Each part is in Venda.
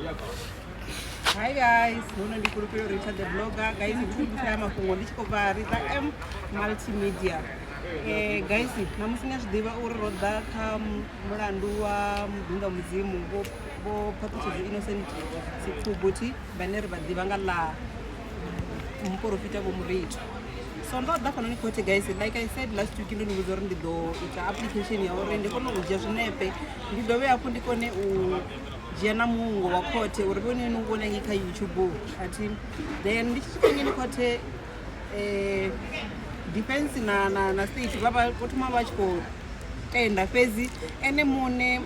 Hi guys, huno ndi Fhulufhelo Richard the blogger. Guys, ndi khou ya mafhungo ndi tshi khou bva Ritha M Multimedia. Guys, ṋamusi ni a zwi ḓivha uri ro ḓa kha mulandu wa muḓinḓa mudzimu vho vho Phaṱhutshedzo Innocent Siphubuthi vhane ri vha ḓivha nga ḽa muporofita Vho Mureithu. So ndo ḓa fhanoni khothe guys, like I said last week ndo ni vhudza uri ndi ḓo ita application ya uri ndi kone u dzhia zwinepe ndi dovhe hafhu ndi kone u dzhia na muungo wa khothe uri vhone ni u vhone ngei kha YouTube athi. Then ndi tshi swika ngeni khothe defense na na na state vha vha vho thoma vha tshi khou tenda, fhedzi ene muṋe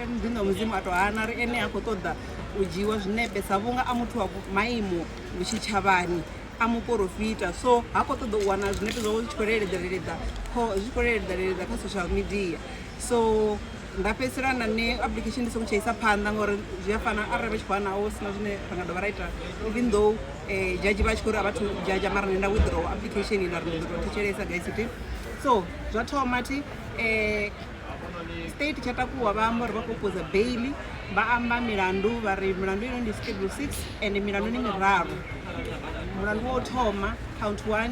muḓinḓa wa mudzimu a to hana ri ene ha khou ṱoḓa u dzhiiwa zwinepe sa vhunga a muthu wa maimo tshitshavhani, a muporofita, so ha khou ṱoḓa u wana zwinepe zwawe zwi tshi khou leleḓa leleḓa zwi tshi khou leleḓa leleḓa kha social media. So nda fhedzisela na nṋe application ndi songo tsha isa phanḓa ngori zwi a fana arali vha tshi khou hana ho sina zwine ra nga dovha ra ita, even though judge vha tshi khou ri a vhathu judge, mara nṋe nda withdraw application nda ri ndi ḓo tou thetshelesa guys thi. So zwa thoma thi state tsha takuwa vha amba uri vha khou opposa bail, vha amba milandu vha ri milandu ino ndi schedule 6 and milandu ndi miraru. Mulandu wa u thoma count 1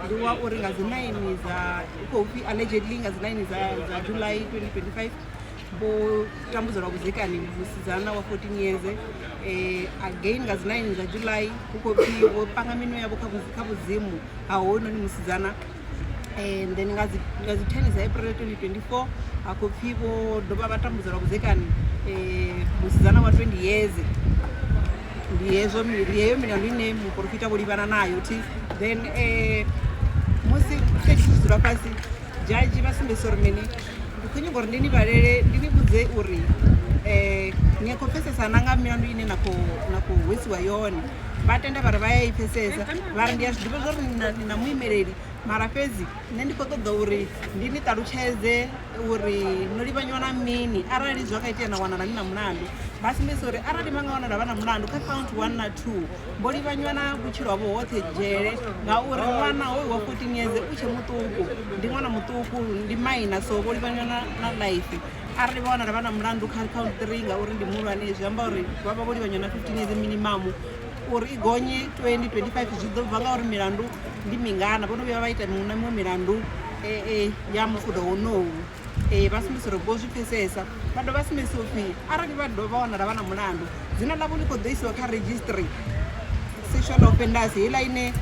ndi wa uri nga dzi 9 dza khou pfi allegedly nga dzi 9 dza July 2025 vho tambudza lwa vhudzekani musidzana wa 14 years. Again nga dzi 9 dza July hu khou pfi vho panga minwe yavho kha vhudzimu ha hoyunoni musidzana. And then nga dzi 10 dza April 2024 ha khou pfi vho dovha vha tambudza lwa vhudzekani musidzana wa 20 years. Ndi hezwo ndi heyo milandu ine muporofita vho livhana nayo thi. Then musi tshi dzula fhasi judge vha sumbedzisa uri mini, ndi khou nyanga uri ndi ni vhalele ndi ni vhudze uri ni a khou pfesesa na nga milandu ine na khou hwesiwa yone. Vha tenda vha ri vha ya i pfesesa, vha ri ndi a zwi ḓivha zwa uri ni na muimeleli, mara fhedzi nṋe ndi khou ṱoḓa uri ndi ni ṱalutshedze uri no livhanywa na mini arali zwa nga itea na wanala ni na mulandu. Vha sumbedzisa uri arali vha nga wanala vha na mulandu kha count 1 na 2 vho livhanywa na vhutshilo havho hoṱhe dzhele, ngauri ṅwana hoyu wa 14 years u tshe muṱuku, ndi ṅwana muṱuku, ndi minor, so vho livhanywa na life. Arali vha wanala vha na mulandu kha count 3 ngauri ndi muhulwane, zwi amba uri vha vha vho livhanywa na 15 years minimum, uri i gonye 20 25 zwi ḓo bva nga uri milandu ndi mingana, vho no vhuya vha ita miṅwe na miṅwe milandu ya mufuda wonowu. Vha sumbedzisa uri vho zwi pfesesa. Vha dovha sumbedzisa upfhi arali vha dovha vha wanala vha na mulandu, dzina ḽavho ḽi khou ḓo isiwa kha registry sexual offenders heiḽa ine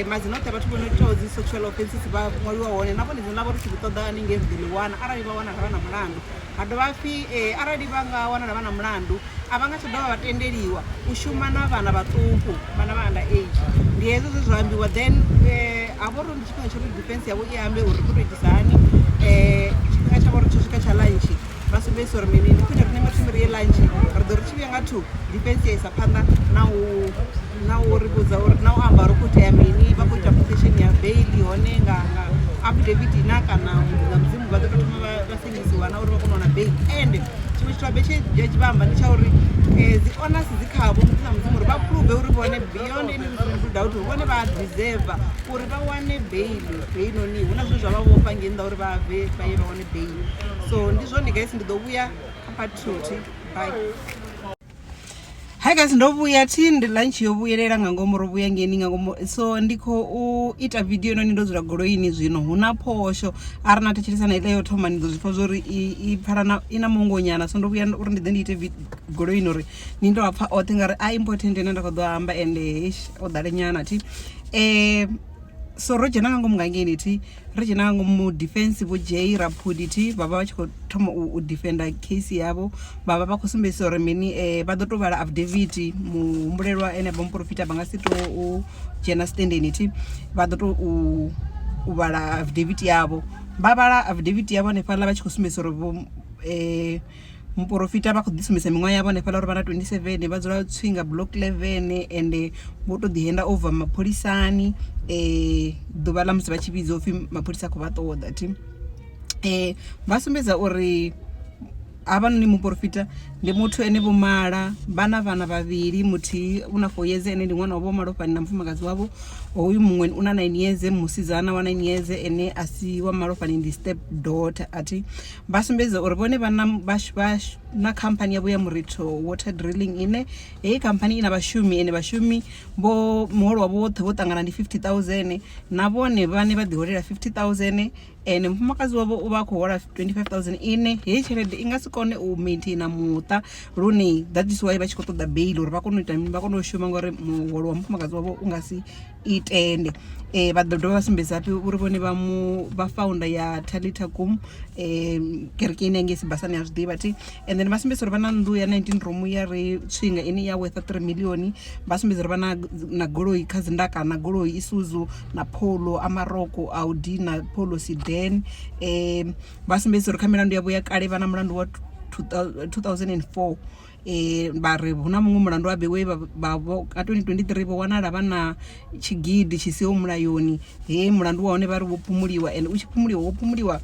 madzina oṱhe a vhathu vho no itaho dzi sexual offences vha ṅwaliwa hone, na vhone dzina ḽavho ri tshi ḓi ṱoḓa haningei ri ḓo ḽi wana arali vha wanala vha na mulandu. Ha dovha hapfi arali vha nga wanala vha na mulandu a vha nga tsha dovha vha tendeliwa u shuma na vhana vhaṱuku, vhana vha under age. Ndi hezwo zwe zwa ambiwa. Then ha vha uri ndi tshifhinga tsha uri defense yavho i ambe uri khou tou itisa hani. Tshifhinga tsha vha uri tsho swika tsha lunch, vha sumbedzisa uri mini, ndi khwine riṋe thome ri ye lunch, ri ḓo ri tshi vhuya nga 2 defense ya isa phanḓa na u na u ri vhudza uri na u amba uri khou itea mini, vha khou ita application ya bail hone nga affidavit na kana nga mudzimu vha ḓo tou thoma vha sengisiwa na uri vha kone u wana bail. And tshiṅwe tshithu habe tshe judge vha amba ndi tsha uri dzi onus dzi khavho na mudzimu uri vha prove uri vhone beyond any reasonable doubt uri vhone vha deserve uri vha wane bail heinoni, hu na zwine zwa vha vhofha ngei nnḓa uri vha bve vha ye vha wane bail. So ndi zwone guys, ndi ḓo vhuya kha part 2 thi, bye. Hi guys, ndo vhuya thi, ndi lunch yo vhuyelela nga ngomu, ro vhuya ngeni nga ngomu. So ndi khou ita video inoni ndo dzula goloini zwino, hu na phosho arali na thetshelesa na iḽa yo thoma ni ḓo zwi pfha zwori i pfala na i na muungo nyana. So ndo vhuya uri ndi ḓe ndi ite goloini uri ni ndo a pfha oṱhe ngauri a important ine nda khou ḓo amba ende eish o ḓale nyana thi. So ro dzhena nga ngomu nga ngeni thi, ri dzhena nga ngomu defense vho Jay Raphudi thi vha vha vha tshi khou thoma u defender case yavho, vha vha vha khou sumbedzisa uri mini, vha ḓo tou vhala affidavit muhumbulelwa ene vha muporofita vha nga si to u dzhena standeni thi, vha ḓo tou u vhala affidavit yavho. Vha vhala affidavit yavho hanefhaḽa vha tshi khou sumbedzisa uri vho muporofita vha khou ḓi sumbedzisa miṅwaha yavho hanefhaḽa uri vha na 27, vha dzula Tswinga block 11 ende vho to ḓi henda over mapholisani ḓuvha ḽa musi vha tshi vhidzwa upfhi mapholisa a khou vha ṱoḓa thi. Vha sumbedza uri havhanoni muporofita Ndi muthu ene vho mala vha na vhana vhavhili muthihi u na 4 years ene ndi ṅwana wavho wa malofhani na mufumakadzi wavho hoyu muṅwe u na 9 years musidzana wa 9 years ene a si wa malofhani ndi step daughter athi vha sumbedza uri vhone vha na vha na khamphani yavho ya Muritho Water Drilling ine heyi khamphani i na vhashumi ende vhashumi vho muholo wavho woṱhe wo ṱangana ndi 50000 na vhone vhane vha ḓi holela 50000 ende mufumakadzi wavho u vha a khou hola 25000 ine heyi tshelede i nga si kone u maintaina muṱa lune that is why vha tshi khou ṱoḓa bail uri vha kone u ita mini vha kone u shuma ngori muholo wa mufumakadzi wavho u nga si i tende vha ḓo dovha vha sumbedza hafhi uri vhone vha mu vha founder ya Talitha Kum kereke ine ya ngei Sibasani ya zwiḓivha thi and then vha sumbedza uri vha na nnḓu ya 19 room ya re tswinga ine ya worth 3 million vha sumbedza uri vha na na goloi kha dzindaka na goloi Isuzu na Polo Amarok Audi na Polo sedan vha sumbedza uri kha milandu yavho ya kale vha na mulandu wa 2004 vha ri hu na muṅwe mulandu wa we vha vho nga 2023 vho wanala vha na tshigidi tshi siho mulayoni he mulandu wa hone vha ri wo phumuliwa ende u tshi phumuliwa wo phumuliwa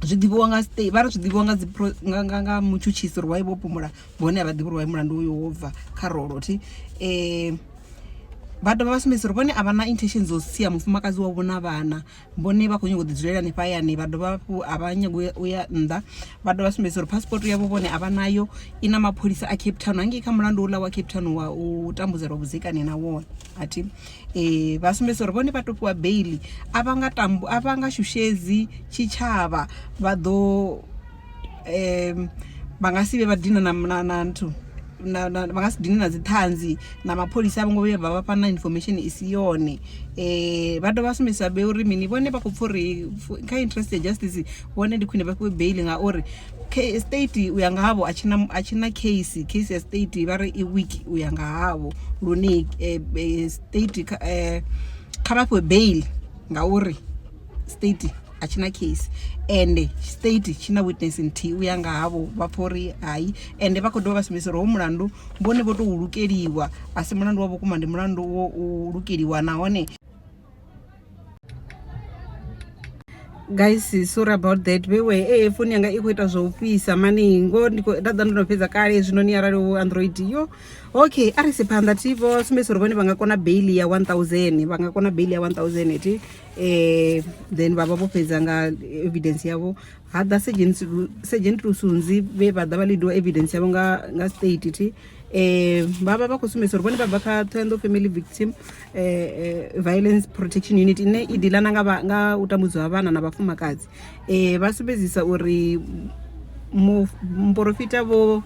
zwi ḓivhiwa nga state vha ri zwi ḓivhiwa nga dzi nga nga nga mutshutshisi uri why vho phumula vhone a vha ḓivhi uri why mulandu uyo wo bva kha rolo thi vha dovha vha sumbedzisa uri vhone a vha na intention dzo sia mufumakadzi wavho na vhana vhone vha khou nyanga u ḓi dzulela hanefha hayani vha dovha hafhu a vha nyagi u ya nnḓa vha dovha sumbedzisa uri passport yavho vhone a vha nayo i na mapholisa a Cape Town hangei kha mulandu uḽa wa Cape Town wa u tambudzelwa vhudzekani na wone athi vha sumbedzisa uri vhone vha to fhiwa beiḽi a vha nga tambu a vha nga shushedzi tshitshavha vha ḓo vha nga si vhe vha dina na na na nthu na na vha nga si dine na dzi ṱhanzi na mapholisa a vho ngo vhuya vha vha fha na information i si yone vha dovha vha sumbedzisa be uri mini vhone vha khou pfha uri kha interest ya justice vhone ndi khwine vha fhiwe bail ngauri state u ya nga havho a tshina a tshina case case ya state vha ri i weak u ya nga havho lune state kha vha fhiwe bail ngauri state a tshina case ende state tshi na witness nthihi u ya nga havho vha pfha uri hai ende vha khou dovha vha sumbedzisa uri ho mulandu vhone vho tou lukeliwa a si mulandu wa vhukuma ndi mulandu wo u lukeliwa nahone guys sorry about that vhewe ee founu yanga i khou ita zwa u fhisa mani ngo ndi khou nda ḓa ndo no fhedza kale hezwinoni arali u android yo okay a ri si phanḓa thi vho sumbedzisa uri vhone vha nga kona bail ya 1000 vha nga kona bail ya 1000 thi then vha vha vho fhedza nga evidence yavho ha ḓa sergeant sergeant Lusunzi vhe vha ḓa vha leadiwa evidence yavho nga nga state thi vha vha vha khou sumbedzisa uri vhone vha bva kha Thohoyandou family victim violence protection unit ine i dealana nga nga u tambudziwa ha vhana na vhafumakadzi vha sumbedzisa uri muporofita vho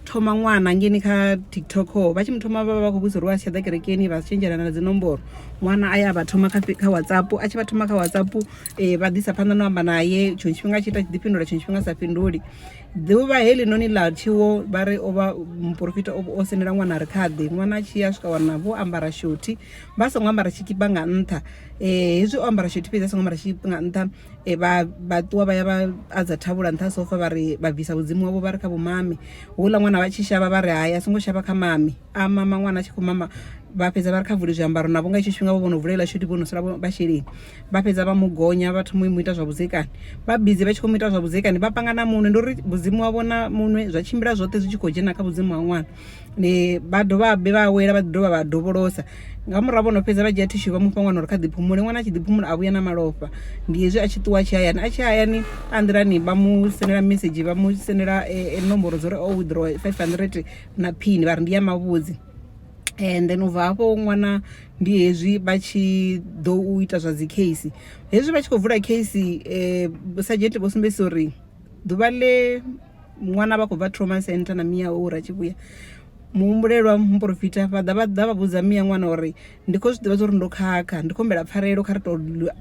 thoma ṅwana ngeni kha TikTok vha tshi mu thoma vha vha vha khou vhudzisa uri wa si tsha ḓa kerekeni vha si tshenzhelana na dzinomboro ṅwana a ya vha thoma kha kha WhatsApp a tshi vha thoma kha WhatsApp vha ḓisa phanḓa no amba naye tshiṅwe tshifhinga a tshi ita tshi ḓi fhindula tshiṅwe tshifhinga a sa fhinduli ḓuvha heḽinoni ḽa tshiwo vha ri o vha muporofita o sendela ṅwana a ri kha ḓe ṅwana a tshi ya swika wana vho ambara shothi vha songo ambara tshikipa nga nṱha hezwi o ambara shothi fhedzi a songo ambara tshikipa nga nṱha vha vha ṱuwa vha ya vha adza thavhula nṱha ha sofa vha ri vha bvisa vhudzimu havho vha ri kha vhumami houḽa ṅwana vha tshi shavha vha ri hai a songo shavha kha mami a mama ṅwana a tshi khou mama vha fhedza vha ri kha vule zwiambaro navho nga hetsho tshifhinga vho vhono vulela shothi vho no sala vha sheleni vha fhedza vha mu gonya vha thoma u mu ita zwa vhudzekani vha bizi vha tshi khou mu ita zwa vhudzekani vha panga na munwe ndi uri vhudzimu havho na munwe zwa tshimbila zwoṱhe zwi tshi khou dzhena kha vhudzimu ha ṅwana ndi vha dovha habe vha awela vha ḓi dovha vha dovholosa nga murahu vho no fhedza vha dzhia thishu vha mufha ṅwana uri kha ḓi phumule ṅwana a tshi ḓi phumula a vhuya na malofha ndi hezwi a tshi ṱuwa a tshi hayani a tshi hayani a nḓilani vha mu sendela mesedzhi vha mu sendela nomboro dzo uri o withdraw 500 na phini vha ri ndi ya mavhudzi and then ubva hafho ṅwana ndi hezwi vha tshi ḓo u ita zwa dzi case hezwi vha tshi khou vula case sergeant vho sumbedzisa uri ḓuvha ḽe ṅwana vha khou bva trauma center na miyawe uri a tshi vhuya muhumbulelwa muporofita vha ḓa vha ḓa vha vhudza miya ṅwana uri ndi khou zwi ḓivha zwa uri ndo khakha ndi khou humbela pfarelo kha ri to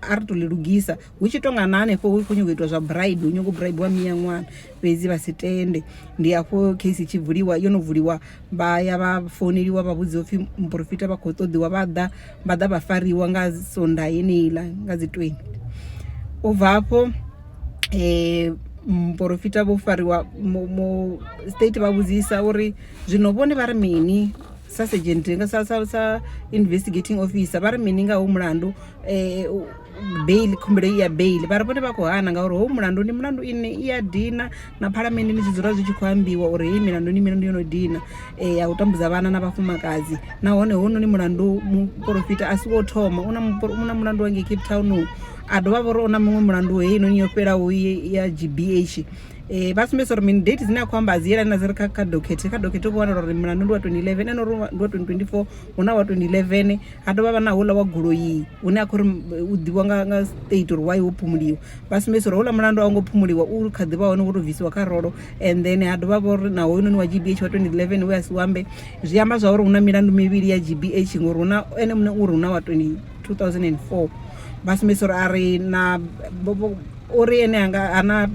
a ri to ḽi lugisa hu tshi tonga na hanefho hu khou nyanga u itiwa zwa bride hu nyanga u braibiwa miya ṅwana fhedzi vha si tende ndi afho case i tshi vuliwa yo no vuliwa vha ya vha founeliwa vha vhudziwa upfhi muporofita vha khou ṱoḓiwa vha ḓa vha ḓa vha fariwa nga sonda yeneiḽa nga dzi 20 u bva afho muporofita vho fariwa mu state vha vhudzisa uri zwino vhone vha ri mini. Sa sergeant nga sa sa sa investigating officer vha ri mini nga ho mulandu bail, khumbelo ya bail vha ri vhone vha khou hana ngauri ho mulandu ndi mulandu ine i ya dina na phalamenndeni zwi dzula zwi tshi khou ambiwa uri heyi milandu ndi milandu yo no dina ya u tambudza vhana na vhafumakadzi. Nahone hounoni mulandu muporofita a si wo thoma, u na mulandu wa ngei Cape Town, a dovha vha uri u na muṅwe mulandu heinoni yo fhelaho ya GBH. Vha sumbedzisa uri mini date dzine a khou amba a dzi yelani na dzi re kha dokhethe, kha dokhethe hu khou wanala uri mulandu ndi wa 2011 ene uri ndi wa 2024 hu na wa 2011 ha dovha vha na houḽa wa goloi une a khou ri u ḓivhiwa nga state uri why wo phumuliwa. Vha sumbedzisa uri houḽa mulandu a wo ngo phumuliwa u kha ḓivha hone wo tou bvisiwa kha rolo and then ha dovha vha uri na hoyunoni wa GBH wa 2011 we a si wambe, zwi amba zwa uri hu na milandu mivhili ya GBH ngori hu na ene muṋe uri hu na wa 2004. Vha sumbedzisa uri a ri na uri ene anga ana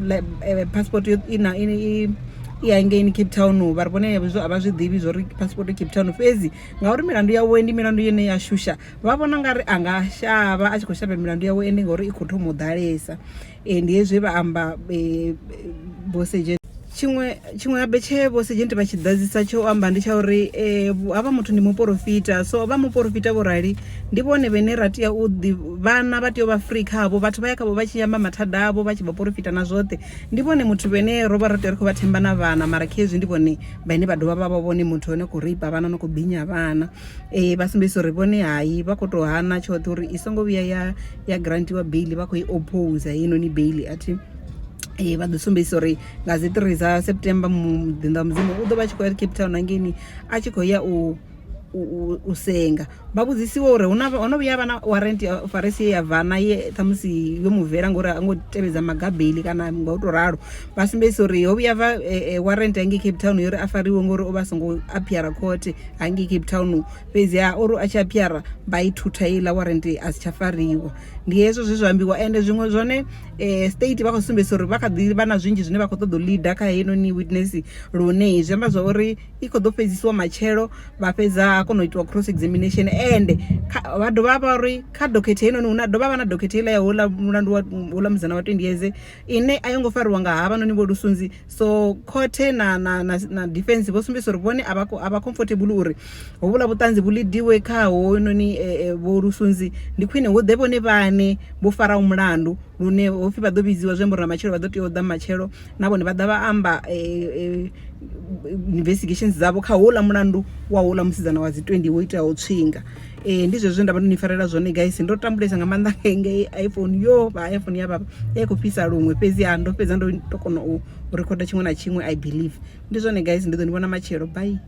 passport yo ina i i hangeini Cape Town vha ri vhone hezwo a vha zwi ḓivhi zwo ri passport Cape Town, fhedzi ngauri milandu yawe ndi milandu ine ya shusha vha vhona ungari anga shavha a tshi khou shavha milandu yawe ende ngauri i khou thoma u ḓalesa. Ndi hezwi vha amba vho sedzhe tshiṅwe tshiṅwe habe tshe vho sedzhente vha tshi ḓadzisa tsho amba ndi tsha uri havha muthu ndi muporofita, so vha muporofita vho rali ndi vhone vhane ra tea u ḓi vhana vha tea u vha free khavho, vhathu vha ya khavho vha tshi amba mathada avho vha tshi vha porofita na zwoṱhe, ndi vhone muthu vhane ro vha ro tea ri khou vha themba na vhana mara khezwi ndi vhone vhane vha dovha vha vha vhone muthu ane khou reipa vhana no khou binya vhana. Vha sumbedzisa uri vhone hayi vha khou tou hana tshoṱhe uri i songo vhuya ya ya grantiwa beiḽi vha khou i opposer heinoni beiḽi athi vha ḓo sumbedzisa uri nga dzi 3 dza September muḓinḓa wa mudzimu u ḓo vha a tshi khou ya Cape Town hangeini a tshi khou ya u u senga. Vha vhudzisiwa uri huna ho no vhuya vha na warrant of arrest ye ya bva na ye ṱhamusi yo mu bvela ngori a ngo tevhedza maga a beiḽi kana nga u to ralo, vha sumbedzisa uri ho vhuya bva warrant hangei Cape Town yo uri a fariwe ngori o vha a songo appear court hangei Cape Town, fhedziha ori a tshi appear vha i thutha heiḽa warrant a si tsha fariwa. Ndi hezwo zwe zwa ambiwa ende zwiṅwe zwone state vha khou sumbedzisa uri vha kha ḓi vha na zwinzhi zwine vha khou ṱoḓa u leader kha heinoni witness lune zwi amba zwa uri i khou ḓo fhedzisiwa matshelo vha fhedza ha kona u itiwa cross examination ende vha dovha vha uri kha dokhethe heinoni hu na dovha vha na dokhethe heiḽa ya houḽa mulandu wa houḽa musidzana wa 20 years ine a yo ngo fariwa nga havhanoni vho Lusunzi, so khothe na na na, na defense vho sumbedzisa uri vhone a vha a vha comfortable uri hovhuḽa vhuṱanzi vhu lidiwe kha hoyunoni vho Lusunzi, ndi khwine hu ḓe vhone vhaṋe vho faraho mulandu lune hopfhi vha ḓo vhidziwa zwi amba uri na matshelo vha ḓo tea u ḓa matshelo na vhone vha ḓa vha amba investigations dzavho kha houḽa mulandu wa houḽa musidzana wa dzi 20 wo iteaho tswinga. Ndi zwezwo nda vha ndo ni farela zwone guys, ndo tambulesa nga maanḓa ngei iPhone yo vha iPhone ya vha i khou fhisa luṅwe fhedzi ha ndo fhedza ndo kona u rikhoda tshiṅwe na tshiṅwe I believe. Ndi zwone guys, ndi ḓo ni vhona matshelo, bye.